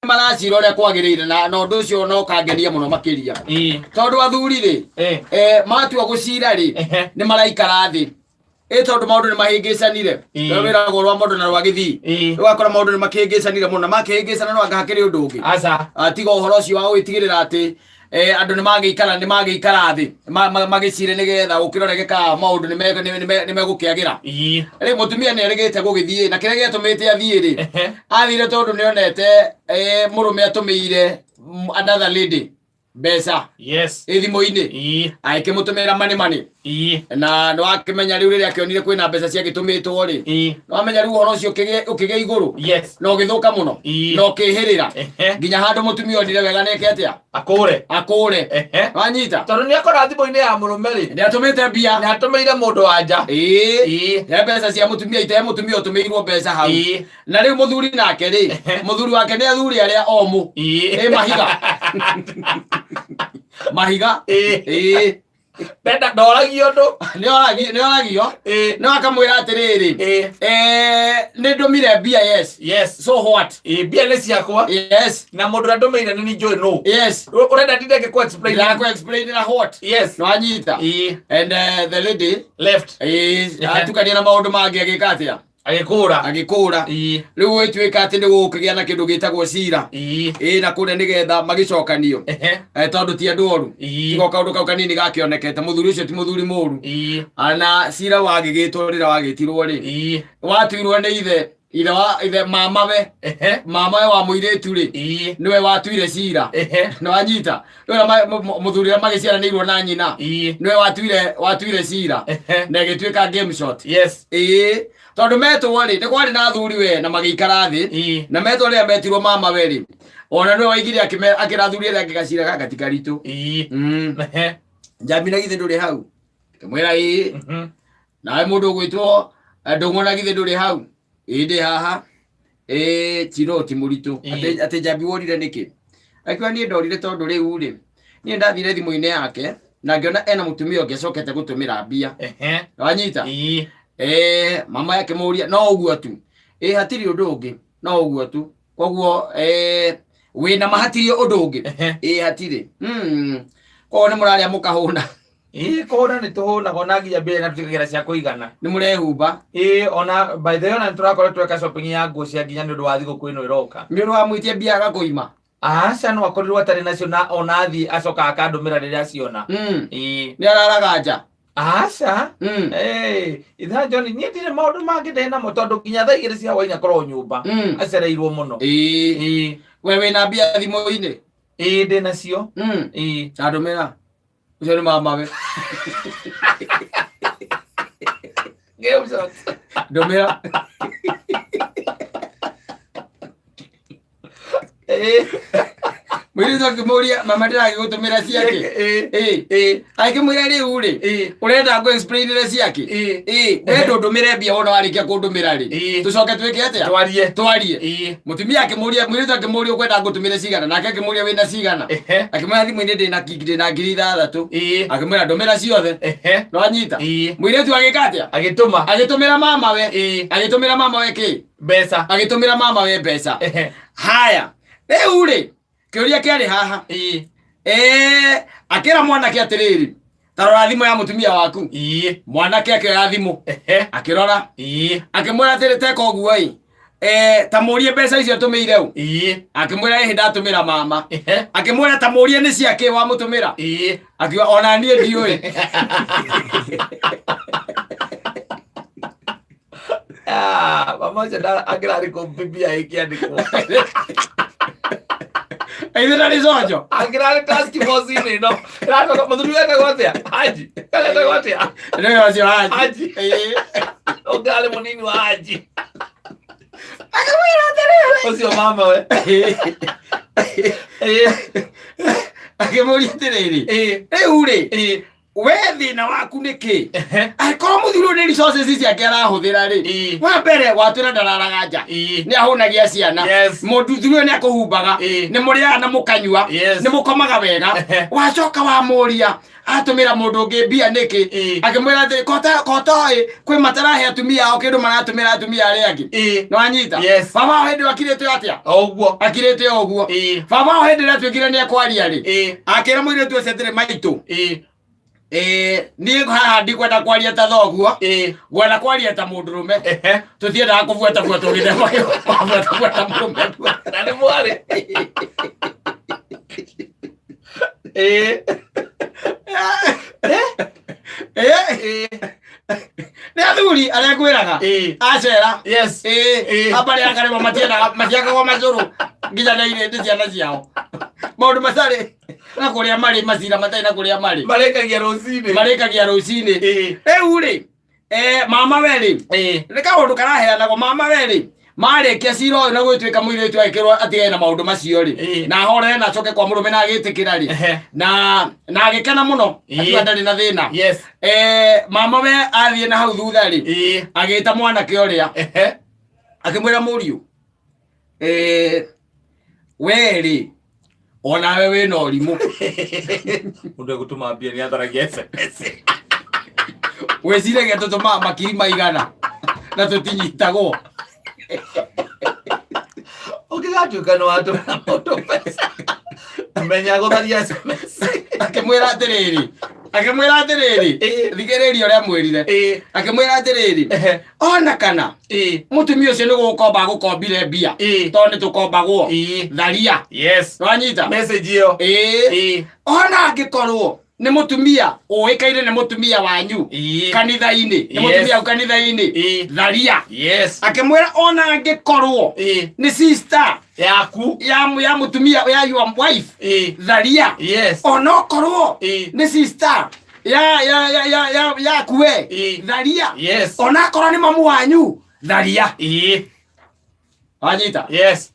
Maracira ũrĩa kwagĩrĩire na ũndũ ũcio no kangenia mũno makĩria. Tondũ athuri rĩ, matua gũcira rĩ, nĩ maraikara thĩ ĩ tondũ maũndũ nĩ mahĩngĩcanire. Rĩu wĩragwo rwa mũndũ na rwa gĩthii. Ũgakora maũndũ nĩ makĩhĩngĩcanire mũno na makĩhĩngĩcana no anga hakĩrĩ ũndũ ũngĩ. Aca. Ah, tiga ũhoro ũcio wa gwĩtigĩrĩra atĩ andũ nĩ magĩikara thĩ magĩcire nĩgetha ũkĩrore kana maũndũ nĩ megũkĩagĩra. Rĩu mũtumia nĩ erĩgĩte gũgĩthiĩ na kĩrĩa gĩatũmĩte athiĩ rĩ, athire tondũ nĩ onete mũrũme atũmĩire another lady mbeca ĩ thimũ-inĩ, agĩkĩmũtũmĩra money money. Na nĩ wakĩmenya rĩu rĩrĩa akĩonire kwĩna mbeca ciagĩtũmĩtwo rĩ, nĩ wamenya rĩu ũhoro ũcio ũkĩgĩa igũrũ na ũgĩthũka mũno na ũkĩhĩrĩra nginya handũ mũtumia onire wega neke atĩa? Akũre. Akũre. Wanyita? Tondũ nĩ akora thimũ-inĩ ya mũrũme rĩ, nĩ atũmĩte mbia. Nĩ atũmĩire mũndũ wa nja. Ĩĩ. He mbeca cia mũtumia ite, he mũtumia ũtũmĩirwo mbeca hau. Na rĩu mũthuri nake rĩ, mũthuri wake nĩ athuri arĩa omũ. Ĩ mahiga mahiga. Ĩĩ. Ndenda ndoragio ũndũ. Nĩ oragio. No akamwĩra atĩrĩrĩ, nĩ ndũmire mbia, yes. So what? Ĩĩ, mbia nĩ ciakwa. Na mũndũ ũrĩa ndũmĩire nĩ njũĩ nũ. Ũrenda ndinde ngĩkũ explain? Ndĩrakũ explain na what? Nĩwanyita? And the lady left. Is atukania na maũndũ mangĩ agĩka atĩa? Agĩkũra. Agĩkũra. Rĩu gwĩtuĩka atĩ nĩ gũkĩgĩa na kĩndũ gĩtagwo cira. Ĩĩ, na kũrĩa nĩgetha magĩcokanio. Tondũ ti andũ oru. Tiga o kaũndũ kau kanini gakĩonekete, mũthuri ũcio ti mũthuri mũru. Na cira wagĩgĩtwo rĩrĩa wagĩtirwo rĩ, watuirwo nĩ ithe ithe wa ithe mamawe. Mamawe wa mũirĩtu rĩ, nĩwe watuire cira. Nĩwanyita? Rĩu mũthuri ũrĩa magĩciaranĩirwo na nyina, nĩwe watuire cira na ĩgĩtuĩka game shot. Ĩĩ, tondũ metwo rĩ, nĩ kwarĩ na athuri we na magĩikara thĩ. Na metwo rĩrĩa metirwo mama we rĩ, ona nĩwe waigire akĩra athuri arĩa angĩ gacira gaka ti karitũ. Njambi na githĩ ndũrĩ hau? Akĩmwĩra ĩĩ. Nawe mũndũ ũgwĩtwo Ndũng'ũ na githĩ ndũrĩ hau? Ĩĩ, ndĩ haha. Ĩĩ, tiro ti mũritũ. Atĩ njambi worire nĩkĩ? Akiuga niĩ ndorire tondũ rĩu rĩ, niĩ ndathire thimũ-inĩ yake na ngĩona ena mũtumia ũngĩ acokete gũtũmĩra mbia. Wanyita? Mama akĩmũria no ũguo tu? Ĩĩ, hatirĩ ũndũ ũngĩ, no ũguo tu. Koguo wĩna ma hatirĩ ũndũ ũngĩ? Ĩĩ, hatirĩ. Koguo nĩ mũrarĩa mũkahũna? Ĩĩ, kũhũna nĩ tũhũnaga, ona nginya mbia na tũtigagĩra cia kũigana. Nĩ mũrehumba? Ĩĩ, ona by the way ona nĩ tũrakorwo tweka shopping ya nguo cia nginya nĩ ũndũ wa thigũkũ ĩno ĩroka. Nĩ ũndũ wa mwĩtie mbia agakũima? Aca, no akorirwo atarĩ nacio na ona athiĩ acoka akandũmĩra rĩrĩa aciona. Ĩĩ. Nĩ araraga nja? Aca. Itha John, niĩ ndirĩ maũndũ mangĩ ndĩ namo tondũ nginya thaa 2 cia hwainĩ akorwo nyũmba. Acereirwo mũno. Ĩĩ. Ĩĩ. We wĩna mbia thimũ-inĩ? Ĩĩ, ndĩ nacio. Ĩĩ. Ndũmĩra. Ũcio nĩ mamawe. Game shot. Ndũmĩra. Mũirĩtu akĩmũria, mama ndĩragĩgũtũmĩra ciake? Ĩĩ. Ĩĩ. Akĩmwĩra rĩu rĩ, ũrenda ngũ explainĩre ciake? Ĩĩ. We ndũndũmĩre mbia, wona warĩkia kũndũmĩra rĩ, tũcoke twĩke atĩa? Twarie. Twarie. Mũtumia akĩmũria, mũirĩtu akĩmũria, ũkwenda ngũtũmĩre cigana? Nake akĩmũria, wĩna cigana? Akĩmwĩra thimũ-inĩ ndĩna 6000. Akĩmwĩra ndũmĩra ciothe. Nĩwanyita? Mũirĩtu agĩka atĩa? Agĩtũma. Agĩtũmĩra mamawe. Agĩtũmĩra mamawe kĩ? Mbeca. Agĩtũmĩra mamawe mbeca. Haya, rĩu rĩ, kĩũria kĩarĩ haha. Akĩra mwanake atĩrĩrĩ, tarora thimũ ya mũtumia waku. Mwanake akĩoya thimũ, akĩrora, akĩmwĩra atĩrĩ, teka ũguo ĩ, ta mũrie mbeca icio tũmĩire ũ. Akĩmwĩra ĩhĩ, ndatũmĩra mama. Akĩmwĩra ta mũrie nĩ ciakĩ wamũtũmĩra. Akiuga ona niĩ ndiũĩ. Ah, mama ũcio angĩrarĩ kũ mbia ĩkĩandĩkwo? Ithe ndarĩ cojo. Angĩrarĩ task force-inĩ ĩno ĩracoka mũthuri wetagwo atĩa? Haji etagwo atĩa? Nĩwe ũcio Haji. Haji. Ĩĩ. Ũngĩrarĩ mũnini wa Haji. Akĩmwĩra atĩrĩrĩ, ũcio mama we. Akĩmũria atĩrĩrĩ, rĩu rĩ, We thĩna waku nĩ kĩ? Angĩkorwo mũthuri ũyũ nĩ resources ciake arahũthĩra rĩ, wa mbere watwĩra ndararaga nja, nĩ ahũnagia ciana, mũthuri ũyũ nĩ akũhumbaga, nĩ mũrĩaga na mũkanyua, nĩ mũkomaga wega. Wacoka wamũria atũmĩra mũndũ ũngĩ mbia nĩkĩ, akĩmwĩra atĩ kotoĩ kwĩ matarahe atumia ao kĩndũ, maratũmĩra atumia arĩa angĩ. Nĩwanyita? Yes. Baba wao hĩndĩ ĩyo akirĩte atĩa? O ũguo. Akirĩte o ũguo. Baba wao hĩndĩ ĩrĩa atuĩkire nĩ ekwaria rĩ, akĩra mũirĩtu ũcio atĩrĩ, maitũ, niĩ haha ndikwenda kwaria ta thoguo, ngwenda kwaria ta mũndũrũme. Tũtiendaga kũbuatabuatwo gĩthemba kĩu, wabuatabuata mũrũme. Na nĩ mwarĩ. Nĩ athuri arĩa ngwĩraga acera. Amba rĩa karĩma matiendaga matiakagwo macũrũ nginya nĩ irĩndĩ ciana ciao maũndũ matarĩ na kũrĩa marĩ, macira matarĩ na kũrĩa marĩ. Marĩkagia rũcinĩ. Marĩkagia rũcinĩ. Rĩu rĩ, mama we rĩ, nĩ kaũndũ karaheanagwo. Mama we rĩ, marĩkia cira ũyũ na gwĩtuĩka mũirĩtu agĩkĩrwo atigane na maũndũ macio rĩ, na ahorere na acoke kwa mũrũme na agĩtĩkĩra rĩ, na agĩkena mũno, akiuga ndarĩ na thĩna. Mama we athiĩ na hau thutha rĩ, agĩta mwanake ũrĩa, akĩmwĩra, mũriũ, we rĩ, onawe wĩna ũrimũ. Mũndũ egũtũma mbia nĩ atharagia SMS. Wĩciragia tũtũmaga makiri maigana na tũtinyitagwo? Ũngĩgatuĩka nĩ watũmĩra mũndũ mbeca, menya gũtharia SMS. Akĩmwĩra atĩrĩrĩ, thikĩrĩria ũrĩa mwĩrire. Akĩmwĩra atĩrĩrĩ, ona kana mũtumia ũcio nĩ gũgũkomba agũkombire mbia, tondũ nĩ tũkombagwo, tharia. Wanyita? Message ĩyo. Ona angĩkorwo nĩ mũtumia ũĩkaine nĩ mũtumia wanyu kanitha-inĩ, nĩ mũtumia waku kanitha-inĩ, tharia. Akĩmwĩra ona angĩkorwo nĩ sister yaku, ya mũtumia ya your wife, tharia. Onokorwo nĩ sister ya ya ya ya ya yaku we, tharia. Onakorwo nĩ mamu wanyu, tharia. Wanyita? Yes.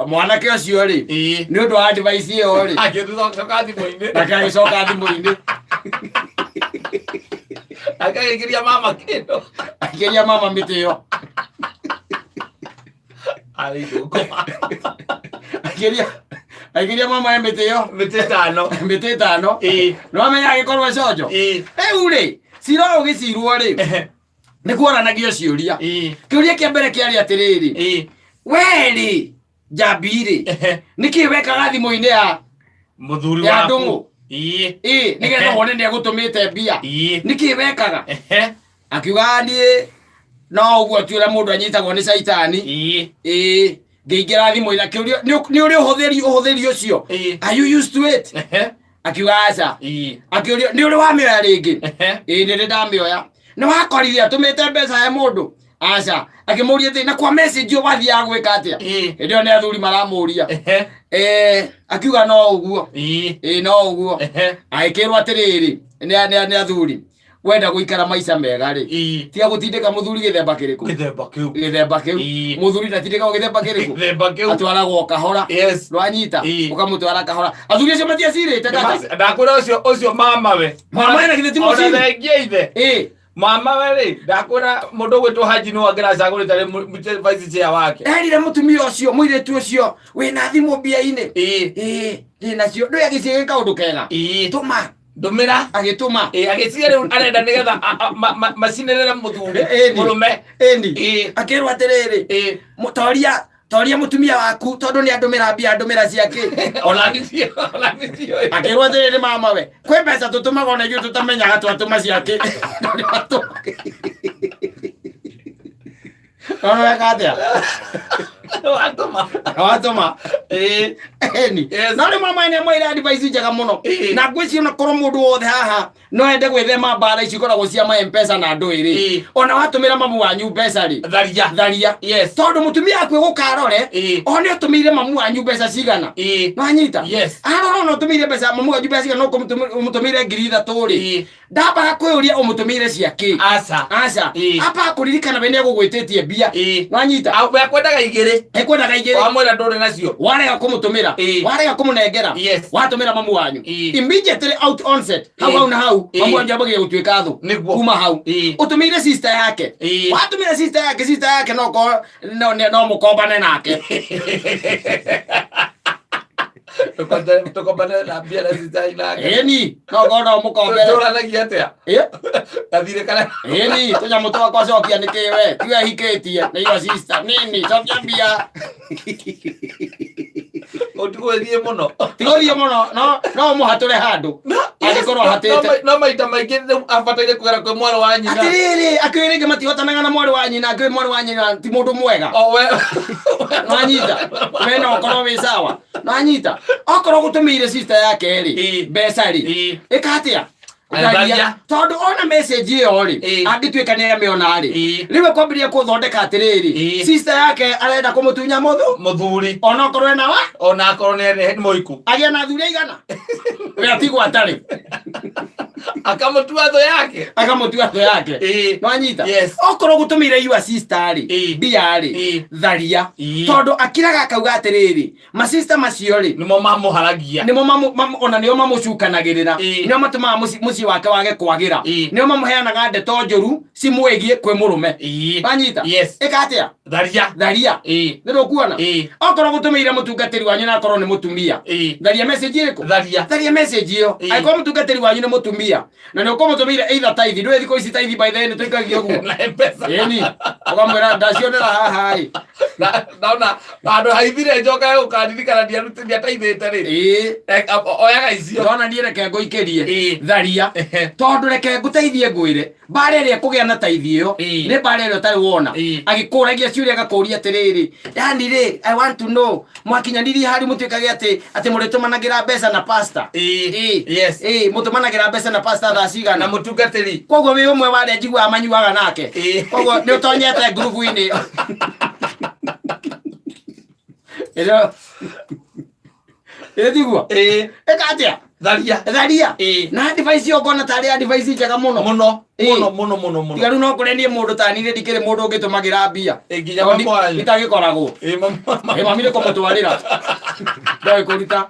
Mwanake ũcio rĩ, nĩ ũndũ wa advice ĩyo rĩ, Agĩcoka thimũ-inĩ. Nake agĩcoka thimũ-inĩ. Akagĩkĩria mama kĩndũ. Akĩria mama mĩtĩ ĩyo. Arĩ ngũkoma. Akĩria mama ya mĩtĩ ĩyo. Mĩtĩ 5. Mĩtĩ 5. Nĩ wamenya agĩkorwo ecojo. Rĩu rĩ, cira ũyũ ũgĩcirwo rĩ, nĩ kuoranagio ciũria. Kĩũria kĩa mbere kĩarĩ atĩrĩrĩ, we rĩ, njambi rĩ, nĩkĩ wekaga thimũ-inĩ ya Mũthuri ya waku. Ndũng'ũ? Ĩ nĩgetha wone nĩ agũtũmĩte mbia, nĩkĩ wekaga? Akiuga niĩ no ũguo tu ũrĩa mũndũ anyitagwo nĩ caitani. Ĩ ngĩingĩra thimũ-inĩ akĩũrio, nĩ ũrĩ ũhũthĩri ũcio? Are you used to it? Akiuga aca. Akĩũrio, nĩ ũrĩ wamĩoya rĩngĩ? Ĩ nĩ ndĩ ndamĩoya. Nĩ wakorire atũmĩte mbeca he mũndũ? Aca. Akĩmũria atĩ na kwa message ĩyo wathiaga gwĩka atĩa? Hĩndĩ ĩyo nĩ athuri maramũria. Akiuga no ũguo. Ĩ no ũguo. Agĩkĩrwo atĩrĩrĩ nĩ athuri, wenda gũikara maica mega rĩ, tiga gũtindĩka mũthuri gĩthemba kĩrĩkũ? Gĩthemba kĩu. Gĩthemba kĩu. Mũthuri ndatindĩkagwo gĩthemba kĩrĩkũ? Gĩthemba kĩu. Atwaragwo kahora. Ndwanyita? Ũkamũtwara kahora. Athuri acio matiacirĩte kaka. Ndakwĩra ũcio mama we. Mama ena githĩ ti Ona mũciri? thengia ithe. Mama we rĩ, ndakwĩra mũndũ ũgwĩtwo Haji no angĩracagũrĩte arĩ vice chair wake. Erire mũtumia ũcio, mũirĩtu ũcio wĩna thimũ mbia-inĩ? Ĩ ndĩnacio, ndũĩ agĩciĩ kaũndũ kega, tũma. Ndũmĩra. Agĩtũma. Agĩciria rĩu arenda nĩgetha macinĩrĩre mũthuri. Mũrũme. Ĩni. Akĩrwo atĩrĩrĩ, toria mũtumia waku tondũ nĩ andũmĩra mbia, andũmĩra ciake. Ona nĩcio, ona nĩcio. Akĩrwo atĩrĩrĩ, mama we, kwĩ mbeca tũtũmaga ona ithuĩ tũtamenyaga twatũma ciake. No nĩ watũma. No nĩ weka atĩa? Watũma. Watũma. Ĩni. No rĩ, mama nĩ amwĩra advice njega mũno. Na ngwĩciria ona korwo mũndũ wothe haha no ende gwĩthema mbara ici ikoragwo cia ma mpesa na andũ ĩrĩ, ona watũmĩra mamu wanyu mbeca rĩ, Tharia. Tharia. Tondũ mũtumia waku egũkarore one ũtũmĩire mamu wanyu mbeca cigana. Nwanyita? Yes. Arora ona ũtũmĩire mbeca mamu wanyu mbeca cigana, ũmũtũmĩire 3000 rĩ, ndambaga kwĩyũria ũmũtũmĩire cia kĩ. Aca. Aca. Ambaga kũririkana we nĩ egũgwĩtĩtie mbia. Nwanyita? We akwendaga 2. Ekwendaga igĩrĩ. Wamwĩra ndũrĩ nacio. Warega kũmũtũmĩra. Warega kũmũnengera. Watũmĩra mamu wanyu. Immediately out onset hau hau na hau mamu wanyu ambagia gũtuĩka thũ. Kuma hau ũtũmĩire sister yake. Watũmĩra sister yake, sister yake no ko no no mũkombane nake. Tũkombane na mbia na sister nake. Ĩni no korwo no mũkombere. Tũranagia atĩa? Gathirĩ karĩa. Ĩni tũnyamũ twakwa cokia nĩkĩ we tiwe hikĩtie nĩ your sister nini cokia mbia. Ũtigũthiĩ mũno. Tigũthiĩ mũno no no mũhatũre handũ. Angĩkorwo hatĩte. No maita maingĩ rĩu abataire kũgera kwĩ mwarĩ wa nyina. Atĩrĩrĩ, akĩũĩ rĩngĩ matihotanaga na mwarĩ wa nyina, akĩũĩ mwarĩ wa nyina ti mũndũ mwega. O we. Nwanyita. We no ũkorwo wĩ sawa. Nwanyita. Okorwo gũtũmĩire sister yake rĩ, mbeca rĩ, ĩka atĩa? Tharia. Tharia. Tondũ ona message ĩyo rĩ, angĩtuĩka nĩ amĩona rĩ, rĩu ekwambĩrĩria kũthondeka atĩrĩrĩ, sister yake arenda kũmũtunya mũthu Mũthuri. Onokorwo ena wa Ona akorwo nĩ nĩ mũhiku. Agĩa na athuri aigana we atigwo atarĩ. Akamũtua thũ yake. Akamũtua thũ yake. Nwanyita? Yes. Okorwo gũtũmĩire your sister rĩ, mbia rĩ, tharia. Tondũ akiraga akauga atĩrĩrĩ, masista macio rĩ, Nĩmo mamũharagia. Nĩmo ona nĩo mamũcukanagĩrĩra. Nĩo matũmaga mũciĩ wake wage kwagĩra. Nĩo mamũheanaga ndeto njũru cimwĩgiĩ kwĩ mũrũme. Wanyita? Yes. Ĩka atĩa? Tharia. Tharia. Nĩ ndũkuona? Ĩĩ. Okorwo gũtũmĩire mũtungatĩri wanyu na akorwo nĩ mũtumia, tharia message ĩrĩkũ? Tharia. Tharia message ĩyo. Angĩkorwo mũtungatĩri wanyu nĩ mũtumia na nĩ ũkũmũtũmĩire either tithe, ndũĩ thikũ ici tithe by the way nĩ tũikagia ũguo. Na M-Pesa. Ĩni ũkamwĩra ndacionera haha ĩ. Ndona handũ haithire njoka gũkandirikana ndiataithĩte rĩ. Oyaga icio. Ndona niĩ reke ngũikĩrie. Tharia. Tondũ reke ngũteithie ngwĩre mbara ĩrĩa ĩkũgĩa na taithi ĩyo nĩ mbara ĩrĩa ũtarĩ wona. Agĩkũragia ciũria agakũria atĩrĩrĩ, yani rĩ, I want to know mwakinyanirie harĩ mũtuĩkage atĩ atĩ mũrĩtũmanagĩra mbeca na pastor. Ĩĩ, mũtũmanagĩra mbeca na pastor thaa cigana? Na mũtungatĩri. Koguo wĩ ũmwe wa arĩa njiguaga manyuaga nake. Koguo nĩ ũtonyete ngurubu-inĩ ĩyo. Ĩno ĩĩ tiguo? Ĩka atĩa? Tharia. Tharia. Na advice ĩyo ngona tarĩ advice njega mũno. Mũno. Mũno mũno mũno mũno. Tiga rĩu no kũrĩ niĩ mũndũ ta niĩ ndikĩrĩ mũndũ ũngĩtũmagĩra mbia. Nginya Tondũ mami wanyu. Itagĩkoragwo. Ĩĩ, mami. Ĩ mami nĩ kũmũtwarĩra. Ndoĩ kũruta.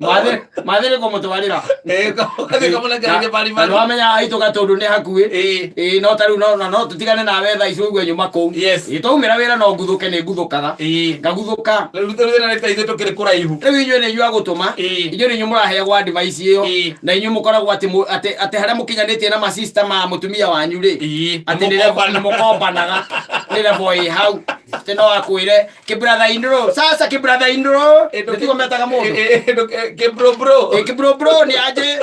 Mathĩ mathĩ nĩ kũmũtwarĩra. Ĩĩ, ũgathiĩ ũkamũnengereria Na baribari. nĩwamenya aitũ gatũndũ nĩ hakuhĩ. Ĩĩ, no ta rĩu no tũtigane nawe thaa ici ũigue nyuma kũu. Ĩĩ, twaumĩra wĩra no nguthũke nĩ nguthũkaga. Ngaguthũka. Rĩu thĩna nĩ ta ithuĩ tũkĩrĩ kũraihu. Rĩu inyuĩ nĩ inyuĩ a gũtũma. Inyuĩ nĩ inyuĩ mũraheagwo advice ĩyo. Na inyuĩ mũkoragwo atĩ atĩ atĩ harĩa mũkinyanĩtie na masista ma mũtumia wanyu rĩ, atĩ nĩ level nĩ mũkombanaga. Nĩ level ĩ hau. Atĩ no akwĩre kĩbratha indro sasa kĩbratha indro nĩtiguo metaga mũndũ. Kibro bro. Kĩbro bro nĩ aje.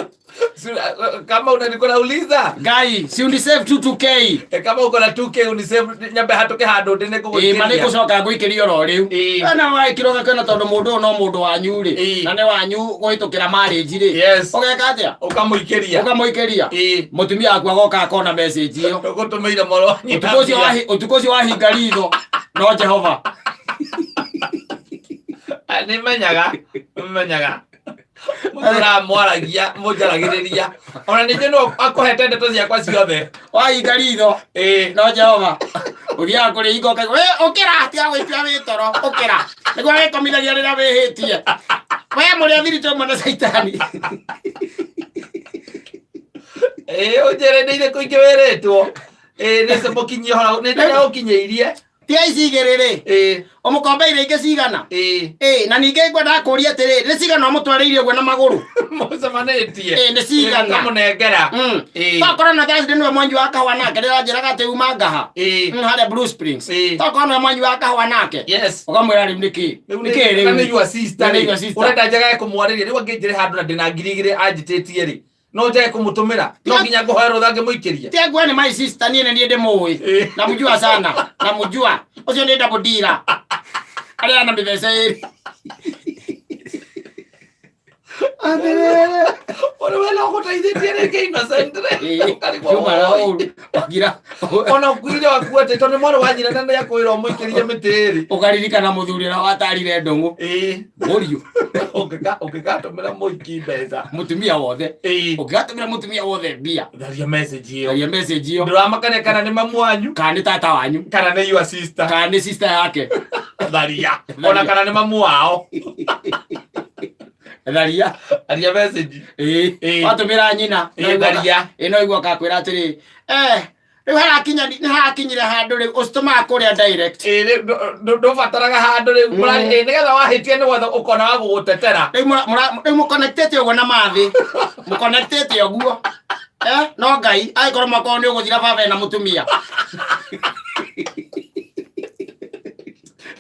Kama unanikuwa nauliza. Ngai si unisave tu 2K. Kama uko na 2K unisave nyambe hatuke handu ndine kũgũikĩria. Ma nĩngũcoka ngũikĩrie oro rĩu. Na wagĩkĩra ũgakĩona tondũ mũndũ ũyũ no mũndũ wanyu rĩ, na nĩ wanyu kũhĩtũkĩra marriage rĩ, ũgeka atĩa? Ũkamũikĩria. Ũkamũikĩria. Mũtumia waku agoka akona message ĩyo. Ũgũtũmĩire mwarĩ wa nyina. Ũtukũ ũcio wahinga ritho no Jehova. Nĩmenyaga, nĩmenyaga. Mũramwaragia, mũnjaragĩrĩria. Ona ningĩ no akũhete ndeto ciakwa ciothe. Wahinga ritho no Jehova. Ũthiaga kũrĩ hingo ũkaigua, we ũkĩra, tiga gwĩtua wĩ toro, ũkĩra. Nĩguo wĩkomithagia rĩrĩa wĩhĩtie. We mũrĩ athiritũ ĩmwe na Caitani. Ĩĩ, ũnjĩre nĩ irĩkũ ingĩ wĩrĩtwo. Ĩĩ, nĩ mũkinyie ũhoro, nĩ ndĩraũkinyĩirie. Tia ici igĩrĩ rĩ, ũmũkombeire ingĩ cigana? Ĩĩ, na ningĩ ngwendaga kũũria atĩrĩ, nĩ cigana ũmũtwarĩire ũguo na magũrũ? Mũcemanĩtie. Ĩĩ, nĩ cigana? Ũkamũnengera. Tokorwo na Thursday nĩwe mwanyuaga kahũa nake, ndĩranjĩraga atĩ uma ngaha. Harĩa Blue Springs. Tokorwo nĩwe mwanyuaga kahũa nake. Ũkamwĩra rĩu nĩkĩ? Nĩkĩ rĩu? Na nĩ your sister Na nĩ rĩ. your sister. Ũrenda njagage kũmwarĩria rĩu angĩnjĩre handũ na ndĩna 2000 anjĩtĩtie rĩ, no njage kũmũtũmĩra no nginya ngũhoe rũtha ngĩmũikĩria. Tia ngwe nĩ my sister, niĩ nĩ niĩ ndĩmũĩ. Namjua sana, namjua ũcio nĩ double dealer arĩa na mĩthece ĩrĩ. Atĩrĩrĩ. Ũrĩ we no gũteithĩtie rĩngĩ Innocent rĩ. Ũkarigwo, Ciuma na "Oi." ũru. Wagira Ona ũkuire waku atĩ tondũ mwarĩ wa nyina na nĩakwĩra ũmũikĩrie mĩtĩ ĩrĩ. Ũkaririkana mũthuri ũrĩa watarire ndũng'ũ. Mũriũ. Ũngĩgatũmĩra mũiki mbeca. Mũtumia wothe. Ũngĩgatũmĩra mũtumia wothe mbia. Tharia message ĩyo. Tharia message ĩyo. Ndũramakania kana nĩ mamu wanyu. Kana nĩ tata wanyu. Kana nĩ your sister. Kana nĩ sister yake. Tharia. Ona kana nĩ mamu wao. Tharia. Tharia message. Watũmĩra nyina. Tharia. Ĩĩ no igua akakwĩra atĩrĩ, eh, rĩu harakinya nĩ harakinyire handũ rĩu ũcitũmaga kũrĩa direct. Ĩĩ rĩu ndũbataraga handũ rĩu. Ĩĩ nĩgetha wahĩtia nĩ gwetha ũkona wa gũgũtetera. Rĩu rĩu mũconnectĩte ũguo na mathĩ. Mũconnectĩte ũguo. Eh, no Ngai angĩkorwo mwaka ũyũ nĩ ũgũthira baba ena mũtumia.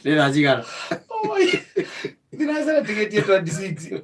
Nĩ thaa cigana? Thinacara tigĩtie 26.